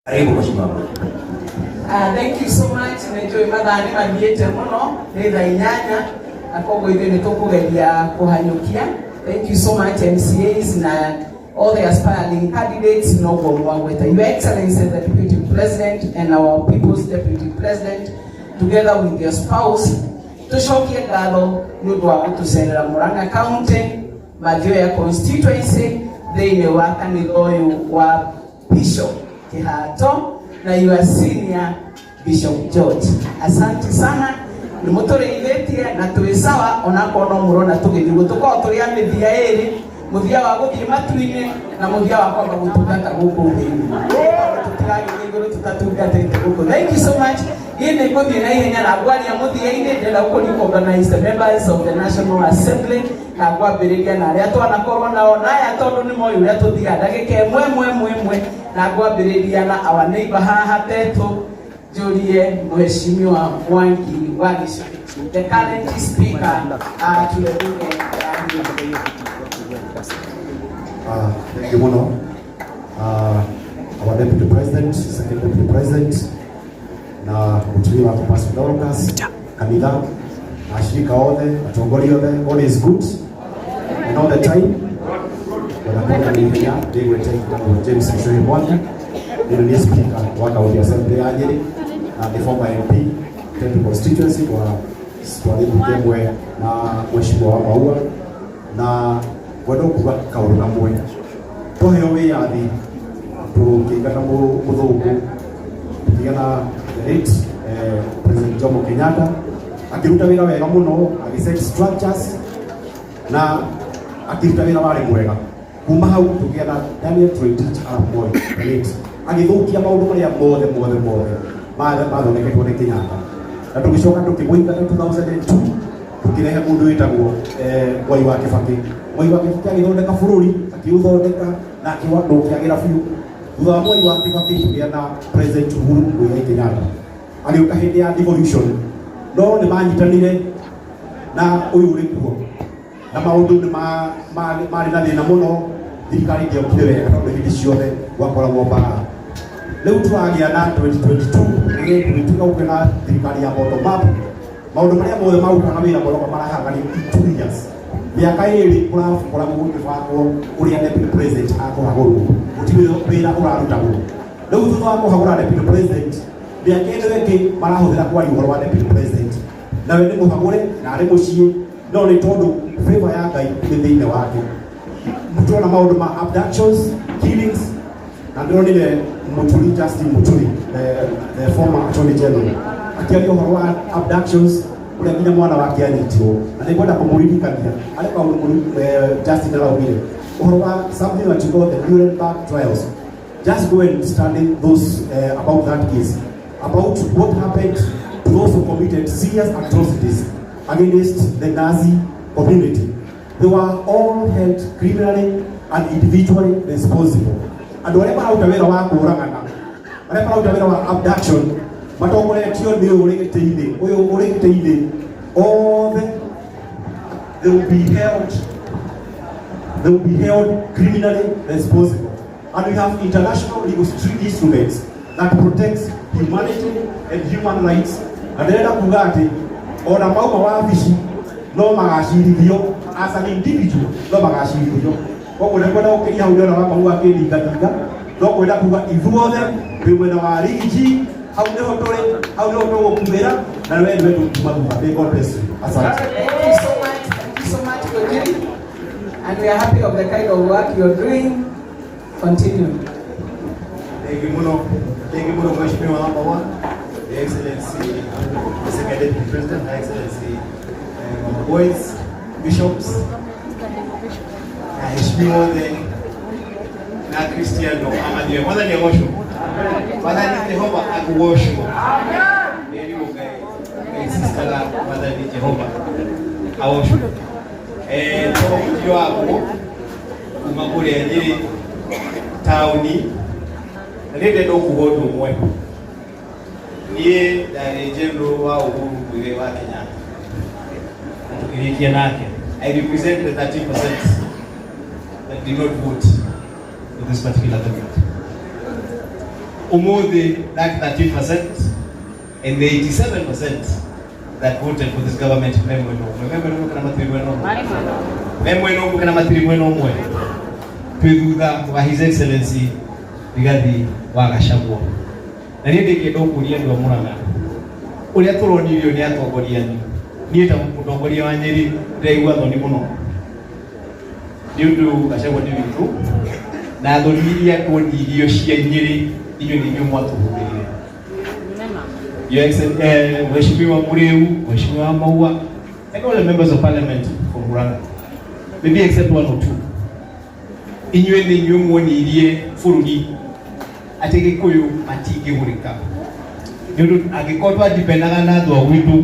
Karibu mheshimiwa. Thank you so much. Nĩ njũĩ mathaa nĩ mathiĩte mũno, nĩ thaa 8, na koguo ithuĩ nĩ tũkũgeria kũhanyũkia. Thank you so much, MCAs na all the aspiring candidates. Noguo mwagweta, Your Excellency the Deputy President and our People's Deputy President together with your spouse, tũcokie ngatho nĩ ũndũ wa gũtũcerera Murang'a County, Mathioya constituency, thĩinĩ wa kanitha ũyũ wa Bishop Kihato na your senior Bishop George. Asante sana, nĩ mũtũrĩithĩtie na twĩ sawa, onakorwo no mũrona tũgĩthiĩ guo tũkoragwo tũrĩ a mĩthia ĩrĩ, mũthia wa gũthiĩ matu-inĩ na mũthia wa kwamba gũtungata gũkũ thĩ-inĩ. Tũtiragĩthiĩ igũrũ tũtatungatĩte gũkũ. Thank you so much. Niĩ nĩ ngũthiĩ na ihenya na ngwaria mũthia-inĩ. Ndĩrenda gũkũ recognize the members of the National Assembly na ngwambĩrĩria na arĩa twanakorwo nao na aya, tondũ nĩ moĩ ũrĩa tũthiaga ndagĩka ĩmwe ĩmwe ĩmwe ĩmwe, na ngwambĩrĩria na our neighbor haha Tetũ, njũrie Mheshimiwa Mwangi wa Gichuki, the current speaker to the bunge ya Nyeri. Thank you muno. Our Deputy President, Second Deputy President, na mũtumia wakwa Pastor Dorcas, kanitha, na ashirika othe, atongoria othe, all is good and all the time. Wanakwenda na ihenya, ndĩgwete njĩtagwo James Gichohi Mwangi, nĩ niĩ Speaker wa County Assembly ya Nyeri na nĩ former MP Tetu constituency, twa twarĩ ĩmwe na Mheshimiwa wa Maua, na ngwenda kuga kaũndũ kamwe. Twaheo wĩyathi, tũkĩingata mũthũngũ, tũkĩgĩa na the late President Jomo Kenyatta, akĩruta wĩra wega mũno, agĩ set structures na akĩruta wĩra warĩ mwega. Kuma hau tũkĩgĩa na Daniel Toroitich arap Moi, the late, agĩthũkia maũndũ marĩa mothe mothe mothe mathondeketwo nĩ Kenyatta, na tũgĩcoka tũkĩmũingata 2002, tũkĩrehe mũndũ wĩtagwo Mwai wa Kĩbakĩ. Mwai wa Kĩbakĩ agĩthondeka bũrũri, akĩũthondeka na akĩũkĩagĩra biũ. Thutha wa Mwai wa Kĩbakĩ tũgĩa na President Uhuru Muigai Kenyatta, agĩũka hĩndĩ ya devolution, no nĩ manyitanire na ũyũ ũrĩ kuo na maũndũ nĩ marĩ na thĩna mũno. Thirikari ndĩokire wega tondũ hĩndĩ ciothe gwakoragwo mbara. Rĩu tũragĩa na 2022, tũgĩtuĩka gũkĩ na thirikari ya bottom up. Maũndũ marĩa mothe marutaga wĩra maroka marahanganio in 2 years, mĩaka 2 kũrakoragwo gũgĩbangwo ũrĩa deputy president akũhagũrwo, gũtirĩ wĩra ũrarutagwo. Rĩu thutha wa kũhagũra deputy president, mĩaka ĩno ĩngĩ marahũthĩra kwaria ũhoro wa deputy president, nawe nĩ mũhagũre na arĩ mũciĩ, no nĩ tondũ favor ya Ngai nĩ thĩinĩ wake. Tuona maũndũ ma abductions, killings, na ndĩronire Muturi, Justin Muturi, the former Attorney General, akĩaria ũhoro wa abductions, ũrĩa nginya mwana wake anyitirwo, na nĩ ngwenda kũmũririkania arĩ kaũndũ Justin araugire ũhoro wa something that you call the Nuremberg trials. Just go and study those about that case, about what happened to those who committed serious atrocities against the Nazi community. They were all held criminally and individually responsible. Andũ arĩa mararuta wĩra wa kũũragana, arĩa mararuta wĩra wa abduction, matongoretio nĩ ũyũ ũrĩ gĩtĩ-inĩ, ũyũ ũrĩ gĩtĩ-inĩ, othe they will be held criminally responsible. And we have international legal instruments that protects humanity and human rights. Na ndĩrenda kuga atĩ ona mauma wabici no magacirithio as an individual, no magacirithio. Koguo nĩ gũkĩria hau ndĩrona wa mahua akĩringaringa, no kwenda kuga ithuothe twĩ mwena wa Riggy, hau nĩho tũrĩ, hau nĩho tũgũkuĩra, na we nĩwe tũkuma thutha. May God bless you. Asante. Thank you so much. Thank you so much, Gojiri. And we are happy of the kind of work you're doing. Continue. Thank you muno. Thank you muno, Mheshimiwa number one, the Excellency, the Second Deputy President, Her Excellency, Mama Boys, Bishops, na heshimiwa othe na Kristiano amathie. Mwathani agocwo. Mwathani Jehova akugocwo. Ĩrigwo Ngai Ngai sistaga Mwathani Jehova agocwo. To mũtio wakwo kuma kũrĩa Nyĩrĩ taũni, na nĩ ndenda kuga ũndũ ũmwe. Niĩ ndarĩ general wa Uhuru Muigai wa Kenyatta na tũkĩrĩkia nake. I represent the 13% that did not vote for this particular government. Umuthi that 13% and the 87% that voted for this government me mwena ũmwe, me mwena ũmwe kana matirĩ mwena ũmwe, me mwena ũmwe kana matirĩ mwena ũmwe, twĩ thutha wa His Excellency Rigathi wa Gachagua. Na niĩ ndĩngĩenda kũria andũ a Murang'a ũrĩa tũronirio nĩ atongoria anyu. Niĩ ta mũtongoria wa Nyĩrĩ ndĩraigua thoni mũno nĩ ũndũ Gachagua nĩ witũ, na thoni iria tuonirio cia Nyĩrĩ inyuĩ nĩ inyuĩ mwatũhũthĩrire. Your Excellency, Mheshimiwa Muriu, Mheshimiwa Maua, and all the members of parliament from Murang'a, maybe except one or two. Inyuĩ nĩ inyuĩ muonirie bũrũri atĩ Gĩkũyũ matingĩgũrĩka, nĩ ũndũ angĩkorwo twandipendaga na andũ a gwitũ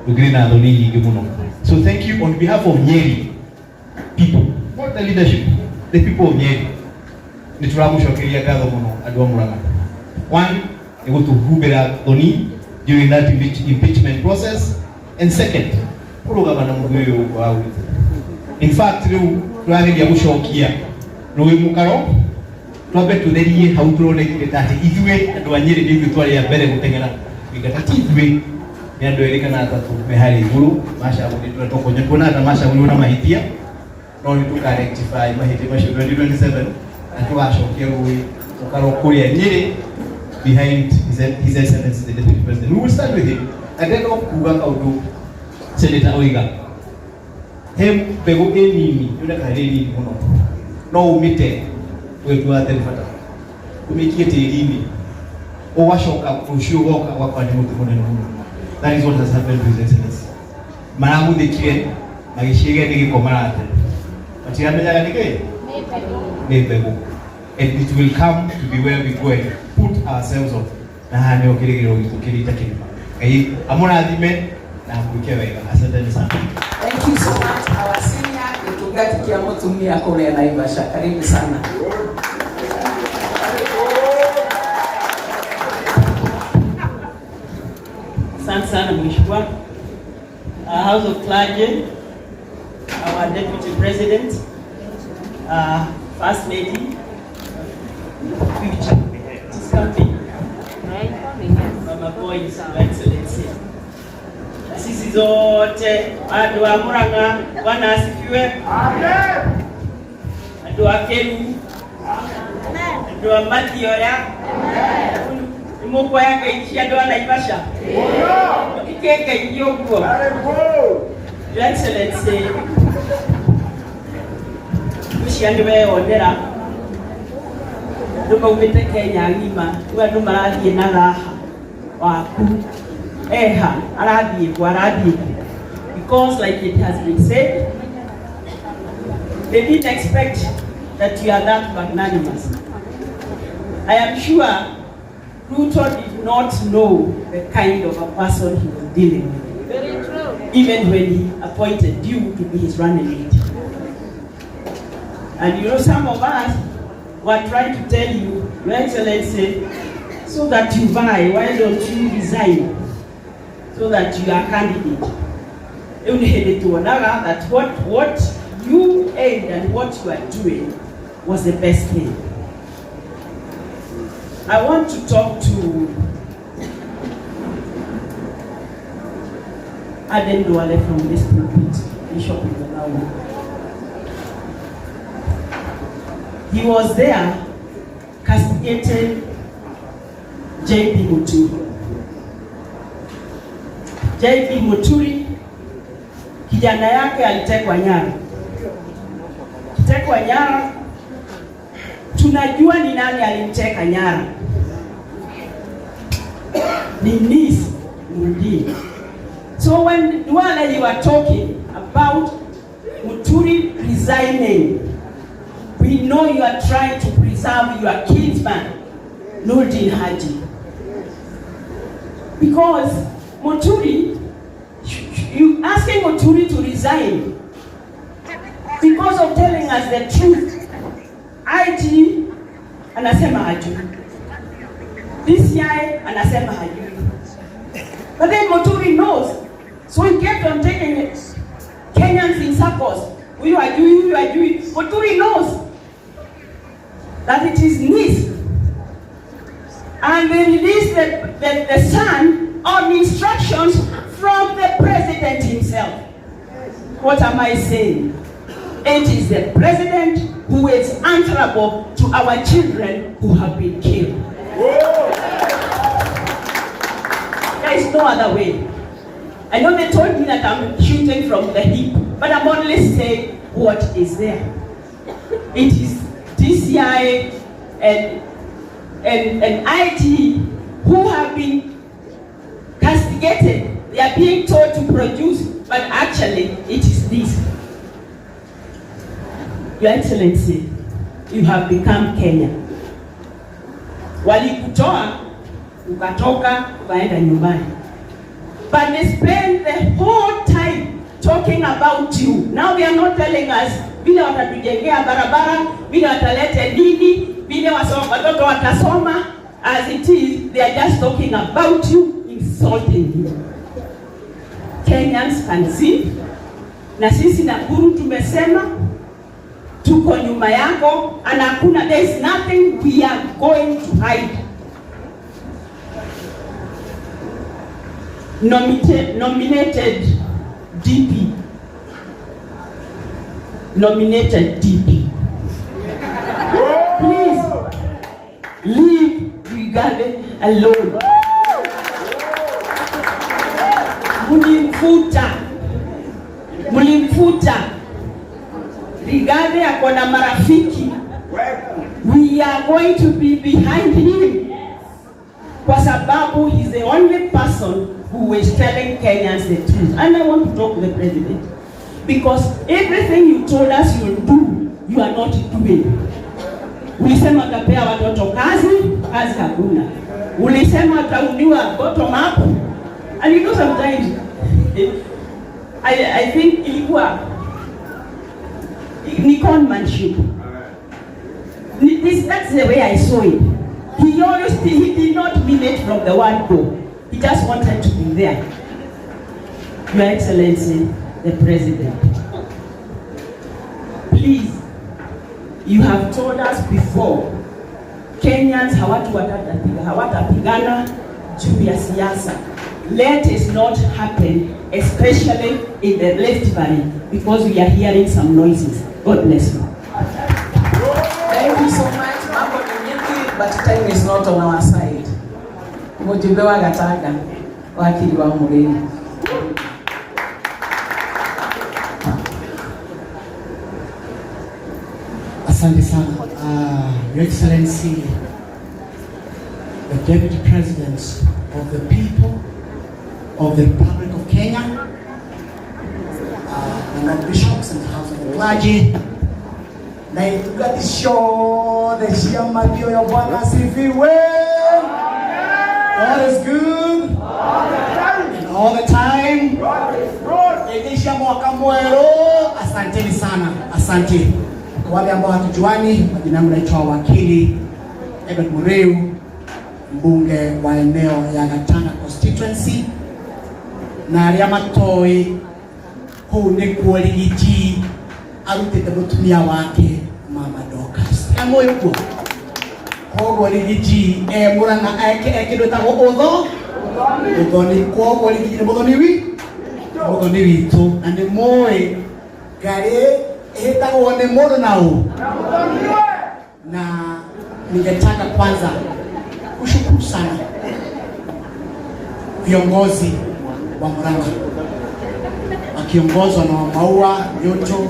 ndũngĩrĩ na thoni nyingĩ mũno. So thank you on behalf of Nyeri people, not the leadership, the people of Nyeri. Nĩ tũramũcokeria ngatho mũno andũ a Murang'a. One, nĩ gũtũhumbĩra thoni during that impeachment process, and second, kũrũgama na mũndũ ũyũ wa gwitũ. In fact, rĩu tũrageria gũcokia rũĩ mũkaro, twambe tũtherie hau tũronekire ta atĩ ithuĩ andũ a Nyĩrĩ nĩ ithuĩ twarĩ a mbere gũteng'era kũingata. Ti ithuĩ, nĩ andũ erĩ kana atatũ me harĩa igũrũ macagũrĩtwo, tokonyo tuonaga ta macagũrirwo na mahĩtia, no nĩ tũka rectify mahĩtia macio 2027 na tũgacokia rũĩ mũkaro kũrĩa Nyĩrĩ behind His Excellency the Deputy President. We will start with him. And then kuga kaũndũ Senator oiga, he mbegũ ĩ nini yonekaga ĩrĩ nini mũno, no ũmĩte ũgĩtua theribata, ũmĩikie tĩri-inĩ, ũgacoka rũciũ ũgoka ũgakora nĩ mũtĩ mũnene mũno. That is what has happened to His Excellency. Maraguthĩkire magĩciĩria nĩ gĩko marate, matiramenyaga nĩ kĩ, nĩ mbegũ, and it will come to be where we go and put ourselves on. Na haha nĩho kĩrĩgĩrĩro gitũ kĩrĩ ta kĩrĩma. Ngai amũrathime na amwĩke wega. Asanteni sana. Thank you so much, our senior gĩtungati kĩa mũtumia kũrĩa Naivasha. Karibu sana. Asante sana, Mheshimiwa. House of Clergy, our Deputy President, First Lady, future, it is coming. Mama Boys, Your Excellency. Na sisi zote andũ a Murang'a, Bwana asifiwe. Andũ a Kĩru, andũ a Mathioya, nĩ mũkuoya ngeithi cia andũ a Naivasha, mũthike ngeithi ũguo. Your Excellency, ũcio nĩ weyonera andũ maumĩte Kenya ng'ima, rĩu andũ marathiĩ na raha waku eha arathiĩ kũ, arathiĩ kũ, because like it has been said, they didn't expect that you are that magnanimous. I am sure Ruto did not know the kind of a person he was dealing with. Very true. Even when he appointed you to be his running mate. And some of us were trying to tell you, Your Excellency, so that you buy, why don't you resign? So that you are candidate. Rĩu nĩ hĩndĩ tuonaga that what you aimed and what you are doing was the best thing. I want to talk to Aden Duale from this pulpit, Bishop Ibalawu. He was there castigating J.P. Muturi. J.P. Muturi, kijana yake alitekwa nyara. Kitekwa nyara, tunajua ni nani alimteka nyara. Ni niece Nurdin. So when Duale, you are talking about Muturi resigning, we know you are trying to preserve your kinsman, Nurdin Haji. Because Muturi, you asking Muturi to resign because of telling us the truth. IG anasema hajui. DCI anasema hajui. But then Muturi knows. So he kept on taking it. Kenyans in circles. Huyu hajui, huyu hajui. Muturi knows that it is niece. And they released the son on instructions from the president himself. What am I saying? It is the president who is answerable to our children who have been killed. There is no other way. I know they told me that I'm shooting from the hip, but I'm only saying what is there. It is DCI and IT who have been castigated. They are being told to produce, but actually it is this. Your Excellency, you have become Kenya. Walikutoa, ukatoka, ukaenda nyumbani. But they spend the whole time talking about you. Now they are not telling us vile watatujengea barabara, vile watalete nini, vile watoto watasoma. As it is, they are just talking about you, insulting you. Kenyans can see. Na sisi Nakuru tumesema tuko nyuma yako, and hakuna, there is nothing we are going to hide. Nominated DP. Nominated DP. Please leave Rigathi alone. Mulimfuta. Mulimfuta. Rigathi ako na marafiki. We are going to be behind him. Kwa sababu he's the only person who is telling Kenyans the truth. And I want to talk to the president. Because everything you told us you'll do, you are not doing. Ulisema utapea watoto kazi, kazi hakuna. Ulisema utaundiwa bottom up. And you know sometimes, I think ilikuwa ni conmanship. That's the way I saw it. He did not mean it from the word go. He just wanted to be there. Your Excellency, the President, please, you have told us before, Kenyans hawatapigana juu ya siasa. Let it not happen, especially in the Rift Valley, because we are hearing some noises. God bless you. Thank you so much. Mambo ni mingi, but time is not on our side. Mjumbe wa Gatanga, wakili wa Murimi. Asante sana. Your Excellency, the Deputy President of the people of the Republic of Kenya, the bishops and the House of the Clergy, na itugati ciothe cia mathioya Bwana asifiwe. God is good and all the time. Elisha mwaka mwero, asanteni sana, asante. Kwa wale ambao hatujuani, majina yangu naitwa Wakili Edward Muriu, mbunge wa eneo ya Gatanga constituency, na aria matoi kuu nikuo Rigiji arutite mutumia wake Mama Dorcas. Kamwe uguo koguo Rigiji e Murang'a eke kindu etagwo utho uthoni, koguo Rigiji ni muthoni wi muthoni witu, na ni mui ngari ihitagwo ni mundu na u na. Ningetaka kwanza kushukuru sana viongozi wa Murang'a wakiongozwa na Maua Nyoto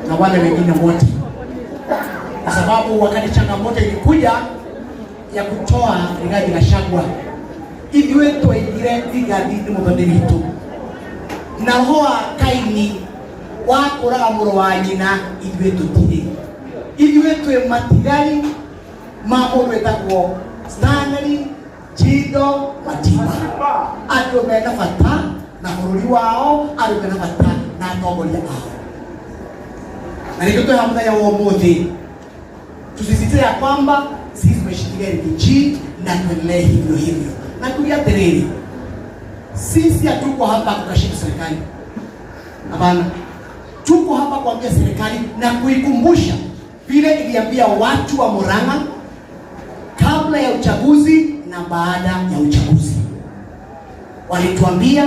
na wale wengine wote, kwa sababu wakati changamoto ilikuja ya kutoa Rigathi Gachagua, ithuĩ twaigire Rigathi nĩ mũthoni witũ, na roho wa Kaini wa kũraga mũrũ wa nyina ithuĩ tũtirĩ. Ithuĩ twĩ matigari ma mũndũ wĩtagwo Stanley Chido Matiba, andũ mena bata na bũrũri wao, andũ mena bata na atongoria ao. Na nĩkĩo twĩ haha mũthenya wa ũmũthĩ tusisitize ya kwamba sisi tumeshikilia Rigiji na tuendelee hivyo hivyo. Na kulia atĩrĩrĩ, sisi hatuko hapa kukashifu serikali. Hapana. Tuko hapa kuambia serikali na kuikumbusha vile iliambia watu wa Murang'a kabla ya uchaguzi na na baada ya uchaguzi. Walituambia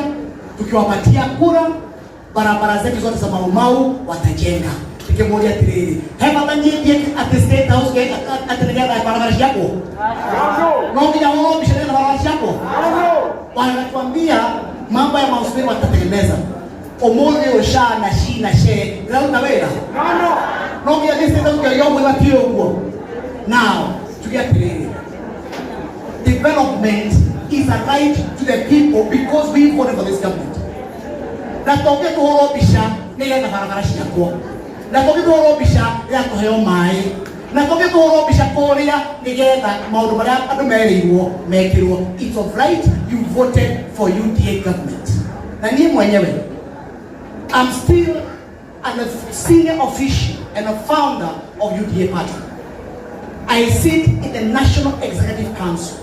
tukiwapatia kura barabara zetu zote za Maumau watajenga. Tukimuuria atiriri, he bata nyingi at State House ke atĩ nĩgetha barabara ciakwo no nginya wao mbica nĩgetha barabara ciakwo. Wanatuambia mambo ya Mount watatengeneza umuthi ũyũ SHA na SHI na SHE iraruta wĩra no nginya thiĩ State House kĩorio ũmwe matiĩ ũguo. Now tuge atĩrĩrĩ, development is a right to the people because we voted for this government. Na tũngĩtũhũrwo mbica nĩgetha barabara ciakwo, na tũngĩtũhũrwo mbica ya kũheo maĩ, na tũngĩtũhũrwo mbica kũrĩa nĩgetha maũndũ marĩa andũ merĩirwo mekĩrwo. It's of right, you voted for UDA government. Na niĩ mwenyewe I'm still a senior official and a founder of UDA party. I sit in the National Executive Council.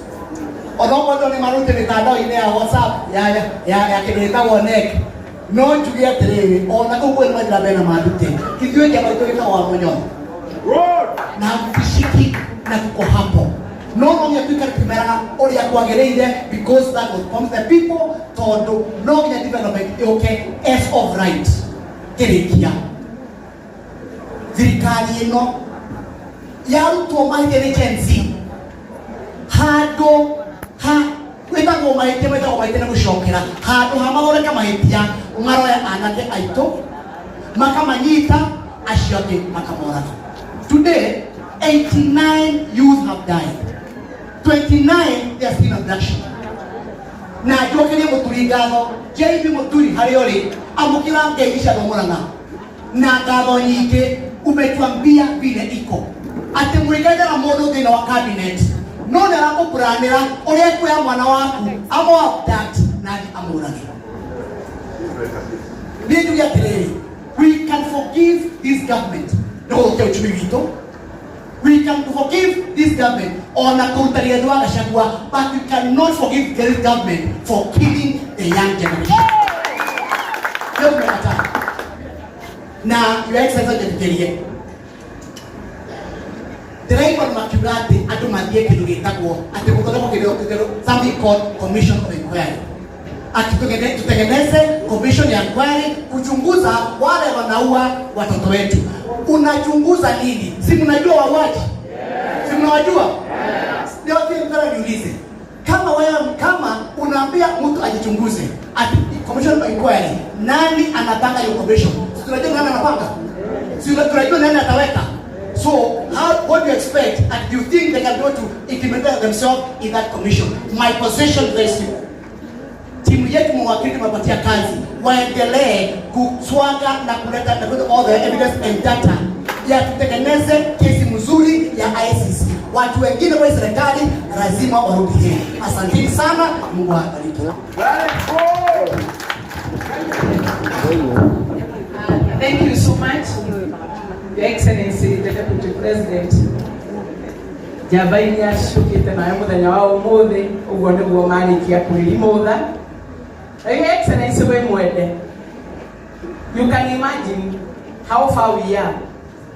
Although andũ nĩ marute mĩtandao-inĩ ya WhatsApp ya kĩndũ gĩtagwo NEC, no njuge atĩrĩrĩ, ona kũu kwĩ mathiĩ na mbere na mandute, ithuĩ kĩama gitũ gĩtagwo wa Mũnyoro na hatutishiki na tuko hapo. No nginya tuikare tukĩmeraga ũrĩa kwagĩrĩire because that was promised the people, tondũ no nginya development yũke as of right. Kĩrĩkia, thirikari ĩno yarutwo mahĩtia nĩ Gen Z handũ ha wĩtagwo mahĩtia, metagwo mahĩtia na gũcokera, handũ ha mathondeka mahĩtia, maroya anake aitũ makamanyita, acio angĩ makamoraga. Today 89 youth have died, 29 they are still in abduction. Na njokerie Mũturi ngatho, JB Mũturi, harĩa ũrĩ, amũkĩra ngeithi cia Mũrang'a na ngatho nyingĩ. Umetuambia vile iko atĩ mũrĩkaine na mũndũ thĩinĩ wa cabinet no nĩ arakũplanĩra ũrĩa ekuoya mwana waku amũ abduct na athiĩ amũrage. Niĩ njuge atĩrĩrĩ, we can forgive this government nĩ gũthũkia uchumi witũ. We can forgive this government ona kũruta Rigathi wa Gachagua, but we cannot forgive this government for killing the young generation. Leo tumekataa. Na Your Excellency, njĩtĩkĩrie, ndĩraigua makiuga atĩ andũ mathiĩ kĩndũ gĩtagwo atĩ gũthondekwo kĩndũ, something called commission of inquiry, ati tutengeneze commission ya inquiry kuchunguza wale wanaua watoto wetu. Unachunguza nini? Si mnajua wauaji? Si mnawajua? Ndio nataka niulize. Kama wewe, kama unaambia mtu ajichunguze ati commission of inquiry, nani anapanga hiyo commission? Si tunajua nani anapanga? Si tunajua nani ataweka? So how, what do you expect, and do you think they can be able to implement themselves in that commission? My position is very simple. Timu yetu mawakili tumepatia kazi waendelee kuswaga na kuleta all the evidence and data ya tutengeneze kesi mzuri ya ICC. Watu wengine kwa serikali lazima warudi hii. Asanteni sana, Mungu awabariki. Thank you so much, Your Excellency, the Deputy President. Njamba iria ciũkĩte nayo mũthenya wa ũmũthĩ ũguo nĩguo marĩkia kwĩrimũtha. Your Excellency, wĩ mwende. You can imagine how far we are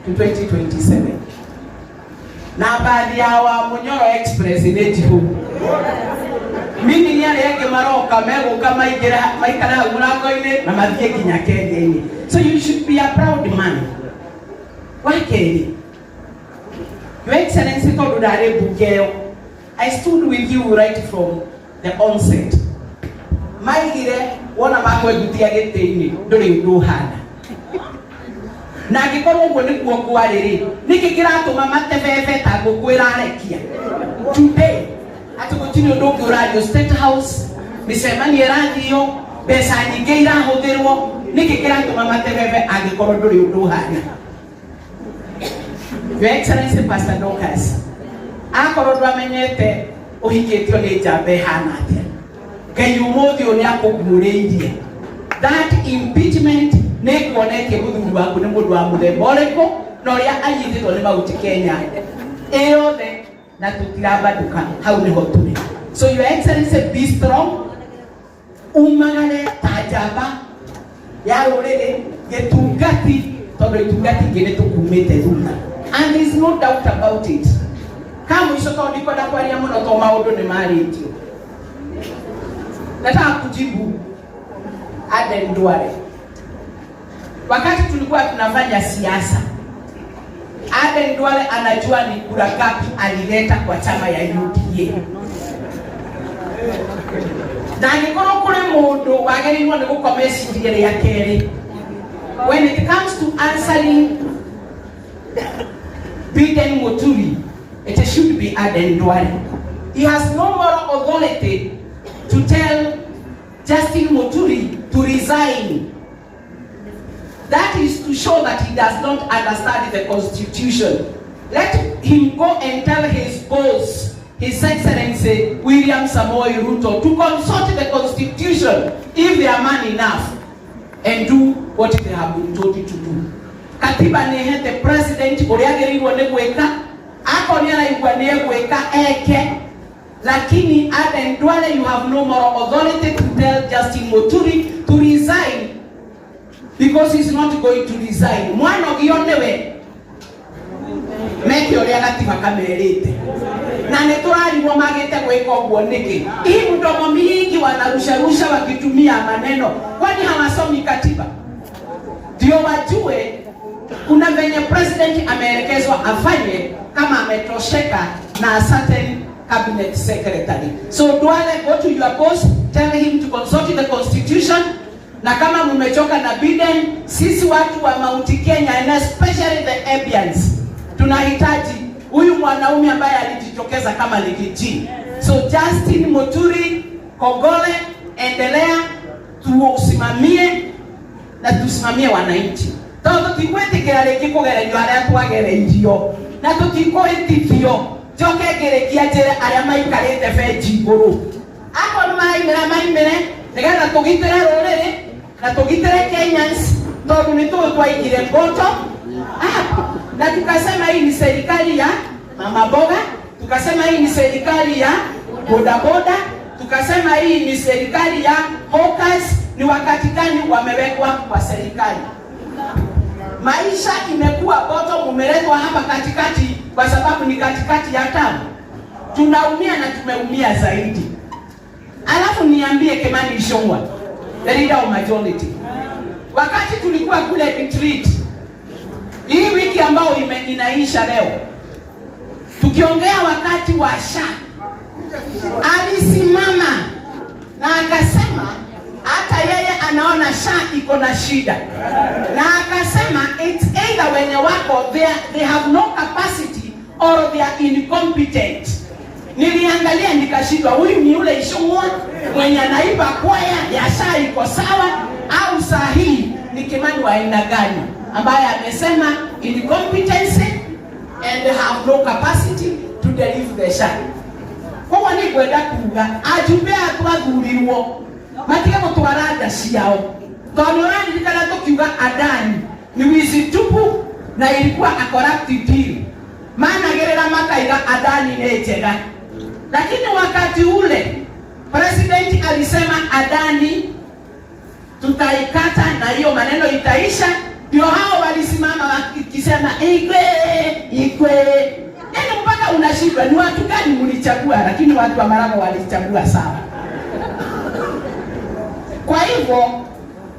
to 2027. Na bathi ya wa Munyoro Express nĩ njihũ. Mimi arĩa angĩ maroka megũka maingĩre maikare hau mũrango-inĩ na mathiĩ nginya Kenya-inĩ. So you should be a proud man. Wa kerĩ, Your Excellency, tondũ ndarĩ mbunge ĩyo, I stood with you right from the onset. Maigire wona makwengutia gĩtĩ-inĩ ndũrĩ ũndũ ũhana. Na angĩkorwo ũguo nĩguo kwarĩ rĩ, nĩkĩ kĩratũma matebebe ta ngũkũ ĩrarekia today atĩ gũtirĩ ũndũ ũngĩ ũrario State House, mĩcemanio ĩrathio, mbeca nyingĩ irahũthĩrwo, nĩkĩ kĩratũma matebebe angĩkorwo ndũrĩ ũndũ ũhana? Your Excellency Pastor Dorcas, akorwo ndwamenyete ũhikĩtio nĩ njamba ĩhana atĩa, Ngai ũmũthĩ ũyũ nĩ akũguũrĩirie. That impeachment nĩ kuonetie mũthuri waku nĩ mũndũ wa mũthemba ũrĩkũ na ũrĩa anyitĩtwo nĩ Mount Kenya ĩyothe, na tũtirambandũka hau nĩho tũrĩ. So Your Excellency, be strong, umagare ta njamba ya rũrĩrĩ gĩtungati, tondũ itungati ingĩ nĩ tũkumĩte thutha, and there is no doubt about it. Ka mũico, tondũ ndikwenda kwaria mũno, to maũndũ nĩ marĩtio. Nataka kujibu Aden Duale. Wakati tulikuwa tunafanya siasa, Aden Duale anajua ni kura ngapi alileta kwa chama ya UDA. Na angĩkorwo kũrĩ mũndũ wagĩrĩirwo nĩ gũkoma eciria rĩa kerĩ when it comes to answering Biden Muturi, it should be Aden Duale. He has no moral authority to tell Justin Muturi to resign. That is to show that he does not understand the constitution. Let him go and tell his boss, His Excellency William Samoei Ruto, to consult the constitution if they are man enough and do what they have been told to do. Katiba nĩ ĩhete president ũrĩa agĩrĩirwo nĩ gwĩka, akorwo nĩ araigua nĩ egwĩka eke, lakini Aden Duale, you have no moral authority to tell Justin Muturi to resign because he's not going to resign. Mwanogio nĩwe meke ũrĩa gatiba kamerĩte na nĩ tũrarigwo magĩte gwĩka ũguo nĩkĩ. Hii mdomo mingi wanarusharusha wakitumia maneno, kwani hawasomi katiba? Ndio wajue kuna venye president ameelekezwa afanye kama ametosheka na a certain cabinet secretary. So Duale, go to your boss, tell him to consult the constitution. Na kama mmechoka na Biden, sisi watu wa Mount Kenya and especially the Ebians tunahitaji huyu mwanaume ambaye alijitokeza kama Riggy G. So Justin Muturi Kogole, endelea tuusimamie na tusimamie wananchi tondu tutikwĩtĩkĩra rĩngĩ kũgererio harĩa twagereirio na tũtikũhĩtithio. Njoke ngĩrĩkia njĩre arĩa maikarĩte benji igũrũ, akorwo nĩ maraimĩra maimĩre nĩgetha tũgitĩre rũrĩrĩ na tũgitĩre Kenyans, tondũ nĩ tũĩ twaigire bottom up na tukasema hii ni serikali ya mama boga, tukasema hii ni serikali ya bodaboda, tukasema hii ni serikali ya hawkers. Ni wakati gani wamewekwa kwa serikali? Maisha imekuwa bottom, umeletwa hapa katikati kwa sababu ni katikati ya tamu. Tunaumia na tumeumia zaidi. Alafu niambie Kimani Ichung'wah, the leader of majority, wakati tulikuwa kule retreat hii wiki ambayo inaisha leo, tukiongea wakati wa SHA, alisimama na akasema hata yeye anaona SHA iko na shida, na akasema it's either wenye wako they have no capacity or they are incompetent. Niliangalia nikashindwa, huyu ni yule Ichung'wah mwenye anaiba kwaya ya SHA iko sawa, au saa hii ni Kimani wa aina gani ambaye amesema incompetency and have no capacity to deliver the SHA. Koguo nĩ ngwenda kuga ajumbe aya twathurirwo matige gũtwara nda ciao, tondũ nĩ ũraririkana tũkiuga Adani ni wizi tupu na ilikuwa a corrupt deal. Managĩrĩra makaiga Adani nĩ njega, lakini wakati ule president alisema Adani tutaikata na hiyo maneno itaisha. Ndio hao walisimama wakisema igwe igwe, yaani mpaka unashindwa ni watu gani mlichagua, lakini watu wa Marago walichagua sawa. Kwa hivyo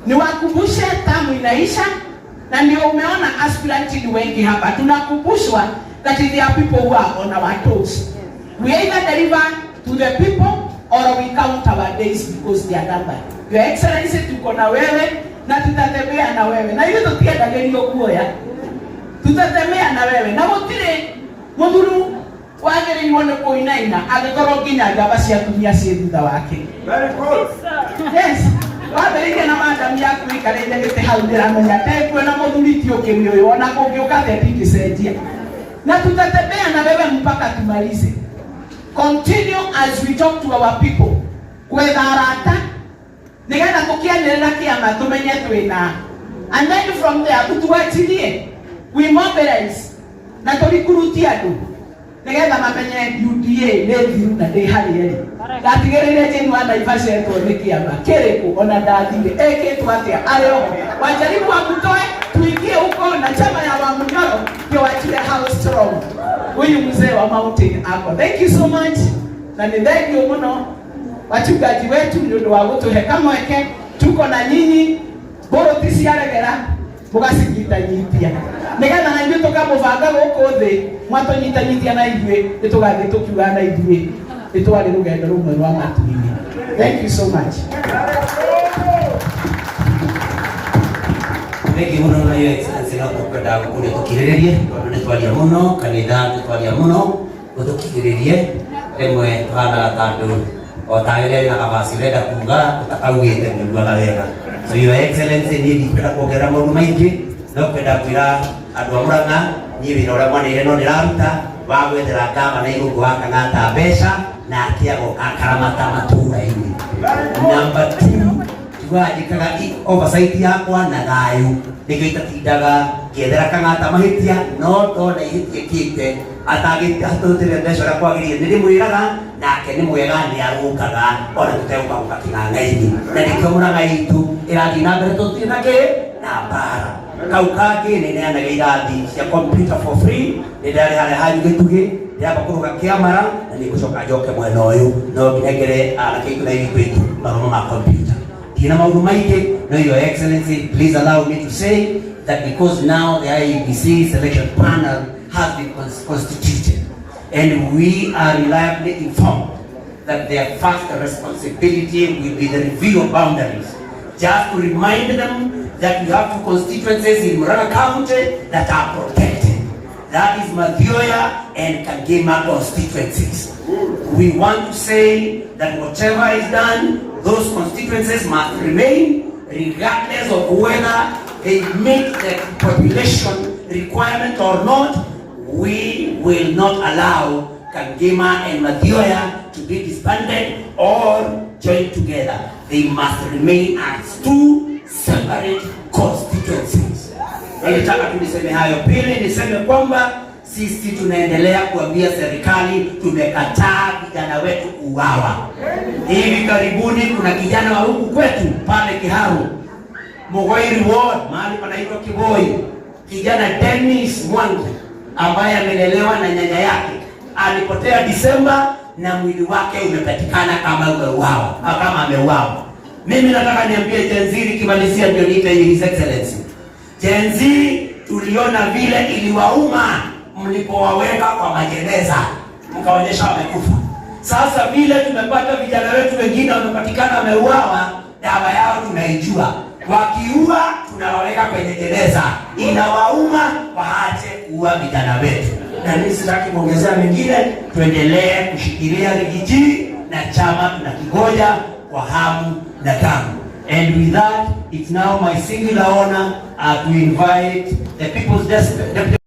niwakumbushe, term inaisha, na ndio umeona aspirant ni wengi hapa. Tunakumbushwa that there are people who are on our toes. We either deliver to the people or we count our days because they are numbered. Your Excellency, tuko na wewe na tutatembea na wewe na ithuĩ tũtiendagĩrio guoya, tutatembea na wewe na gũtirĩ mũthuru wagĩrĩirwo nĩ kũinaina angĩkorwo nginya njamba cia atumia ciĩ thutha wake. Very good. Yes, wambĩrĩirie na madam yaku ikarĩte gĩtĩ hau, ndĩramenya ndekuona mũthuri ti ũkĩrĩ ũyũ, ona kũngĩũka atĩa ndingĩcenjia, na tutatembea na wewe mpaka tumalize. Continue as we talk to our people, gwetha arata nigetha tũkĩanĩrĩra kĩama tũmenye twĩna, and then from there tutuachilie, we mobilize na tũrikuruti andũ nigetha mamenye UDA nĩ thiru na ndĩ harĩa ĩrĩ. Ndatigĩrĩire Jane wa Naivasha etwo nĩ kĩama kĩrĩkũ, ona ndathire ekĩtwo atĩa, arĩ oho wajaribu wamutoe tuingie huko na chama ya Wamunyoro ndio wajue how strong. Huyu mzee wa mountain ako. Thank you so much, na nĩ thank you mũno wachungaji wetu nĩ ũndũ wa gũtũhe kamweke. Tuko na nyinyi, mbũrũti ciaregera mũgacinyitanyitia nĩgetha na ithuĩ tũkamũbanga gũkũ thĩ, mwatũnyitanyitia na ithuĩ nĩ tũgathiĩ tũkiugaga na ithuĩ nĩ twarĩ rũgendo rũmwe rwa matu-inĩ. Thank you so much. Thengi muno na Your Excellency, no tũkwenda gũkũria tũkirĩrĩrie tondũ nĩ twaria mũno kanitha, nĩ twaria mũno gũtũkirĩrĩrie. Rĩmwe tũhanaga ta andũ o ta ũrĩa wĩna kabaci ũrenda kuga ũtakaugĩte nĩugaga wega. So Your Excellency, niĩ ndikwenda kuongerera maũndũ maingĩ, no kwenda kwĩra andũ a Murang'a niĩ wĩra ũrĩa mwaneire no ndĩraruta wa gwethera ngavana Irũngũ wa Kang'ata mbeca nake agoka akaramata matũũra-inĩ. Number two, njugaga njĩkaga oversight yakwa na thayũ, nĩkĩo itatindaga ngĩethera Kang'ata mahĩtia, no ndona ihĩtia ĩkĩte atangĩtũtĩre mbeca ũrĩa kwagĩrĩire nĩndĩmwĩraga, nake nĩ mwega nĩ arũngaga ona tũtegũka gũka kĩng'ang'a-inĩ, na nĩkĩo Murang'a itũ ĩrathiĩ na mbere tũtirĩ na kĩ na mbara. Kau kangĩ nĩ neanaga irathi cia computer for free, nĩ ndarĩ harĩa hanyu gĩtugĩ, ndĩramba kũrũga kĩamara na nĩ ngũcoka njoke mwena ũyũ no nginengere anake aitũ na airĩtu aitũ mathomo ma computer. Ndina maũndũ maingĩ, no Your Excellency, please allow me to say that because now the IEBC selection panel has been constituted and we are reliably informed that their first responsibility will be the review of boundaries. Just to remind them that we have two constituencies in Murang'a County that are protected. That is Mathioya and Kangema constituencies. We want to say that whatever is done, those constituencies must remain regardless of whether they meet the population requirement or not. We will not allow Kangema and Mathioya to be disbanded or joined together. They must remain as two separate constituencies. Nilitaka tu niseme hayo. Pili, niseme kwamba sisi tunaendelea kuambia serikali tumekataa vijana wetu kuuawa. Hivi karibuni kuna kijana wa huku kwetu pale Kiharu, Mugoiri Ward, mahali panaitwa Kiboi, kijana Dennis Mwangi ambaye amelelewa na nyanya yake alipotea Disemba na mwili wake umepatikana kama umeuawa, kama ameuawa. Mimi nataka niambie Gen Z, nikimalizia ndio niite His Excellency. Gen Z tuliona vile iliwauma mlipowaweka kwa magereza mkaonyesha wamekufa. Sasa vile tumepata vijana wetu wengine wamepatikana wameuawa, dawa yao tunaijua. Wakiua tunawaweka kwenye gereza, inawauma, waache kuua vijana wetu. Na mimi sitaki kuongezea mengine, tuendelee kushikilia Riggy G na chama tunakingoja kwa hamu na gamu. And with that, it's now my singular honor to invite the People's Deputy